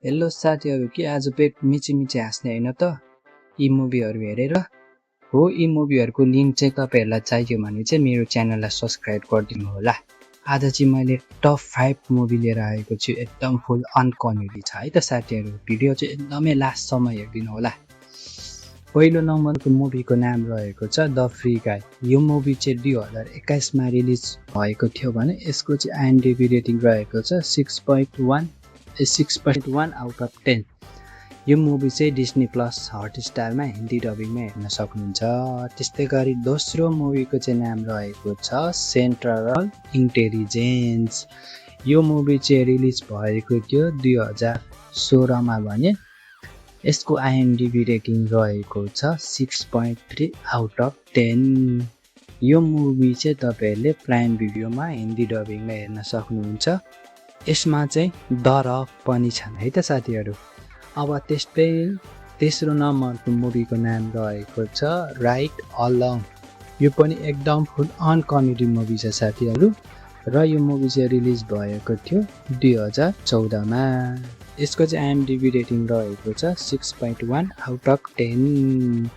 Hello साथीहरु, के आज पेट मिची हाँस्ने हैन त? यी मुभीहरु हेरेर हो। यी मुभीहरुको लिंक चाहिँ तपाईहरुलाई चाहियो भने चाहिँ मेरो च्यानललाई सब्स्क्राइब गरिदिनु होला। आज चाहिँ मैले टप 5 मुभी लिएर आएको छु। एकदम फुल अनकमेडी छ है त साथीहरु। भिडियो चाहिँ एकदमै लास्टसम्म हेरिदिनु होला। पहिलो नम्बरको मुभीको नाम रहेको छ द फ्री गाई। यो मुभी चाहिँ 2021 मा रिलिज भएको थियो भने यसको चाहिँ आईएमडीबी रेटिङ रहेको छ 6.1 आउट अफ 10। यो मुभी चाहिँ डिज्नी प्लस हटस्टारमा हिन्दी डबिङमा हेर्न सक्नुहुन्छ। त्यस्तै गरी दोस्रो मुभीको चाहिँ नाम रहेको छ सेन्ट्रल इन्टेलिजेन्स। यो मुभी चाहिँ रिलिज भएको थियो 2016 मा भने यसको आईएमडीबी रेटिङ रहेको छ 6.3 आउट अफ 10। यो मुभी चाहिँ तपाईहरुले प्राइम भिडियोमा हिन्दी डबिङमा हेर्न सक्नुहुन्छ। यसमा चाहिँ डर पनि छन् है त साथीहरु। अब त्यस्तै तेस्रो नम्बरको मुभीको नाम रहेको छ राइट अलोङ। यो पनि एकदम फुल अनकमेडी मुभी छ साथीहरु र यो मुभी चाहिँ रिलिज भएको थियो 2014 मा। यसको चाहिँ आईएमडीबी रेटिङ रहेको छ 6.1 आउट अफ 10।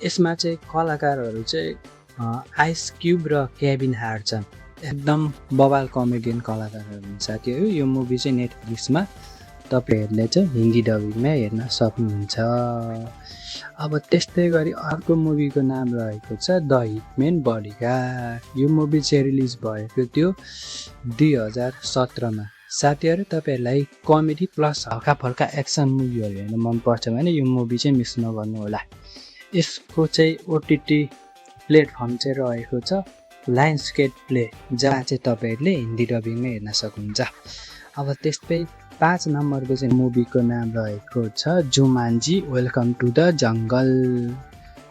यसमा चाहिँ कलाकारहरु चाहिँ आइस क्यूब र केभिन हार्ट छन्। एकदम बबाल कमेडियन कलाकारहरु हुन् साथीहरु। यो मुभी चाहिँ नेटफ्लिक्समा तपाईहरुले चाहिँ हिन्दी डबिङमा हेर्न सक्नुहुन्छ। अब त्यस्तै गरी अर्को मुभीको नाम रहेको छ द हिटम्यान बडीगार्ड। यो मुभी चाहिँ रिलिज भएको थियो 2017 मा। साथीहरु, तपाईहरुलाई कमेडी प्लस हल्का फल्का एक्सन मुभीहरु हेर्न मन पर्छ भने यो मुभी चाहिँ मिस नगर्नु होला। यसको चाहिँ ओटीटी प्लेटफर्म चाहिँ रहेको छ लायन्सगेट प्ले, जहाँ चाहिँ तपाईहरुले हिन्दी डबिङमा हेर्न सक्नुहुन्छ। अब त्यस्तै 5 नम्बरको चाहिँ मुभीको नाम रहेको छ जुमान्जी वेलकम टु द जंगल।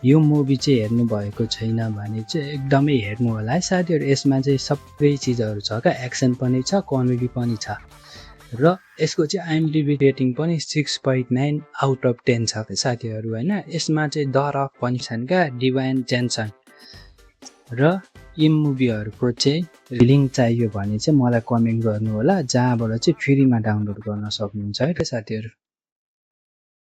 यो मुभी चाहिँ हेर्नु भएको छैन भने चाहिँ एकदमै हेर्नु होला है साथीहरु। यसमा चाहिँ सबै चीजहरु छ का, एक्सन पनि छ, कमेडी पनि छ र यसको चाहिँ आईएमडीबी रेटिङ पनि 6.9 आउट अफ 10 छ साथीहरु हैन। यसमा चाहिँ डर पनि छन् का, डिवाइन जेन्सन र यी मुभीहरुको चाहिँ लिंक चाहियो भने चाहिँ मलाई कमेन्ट गर्नु होला, जहाँबाट चाहिँ फ्रीमा डाउनलोड गर्न सक्नुहुन्छ है त साथीहरु।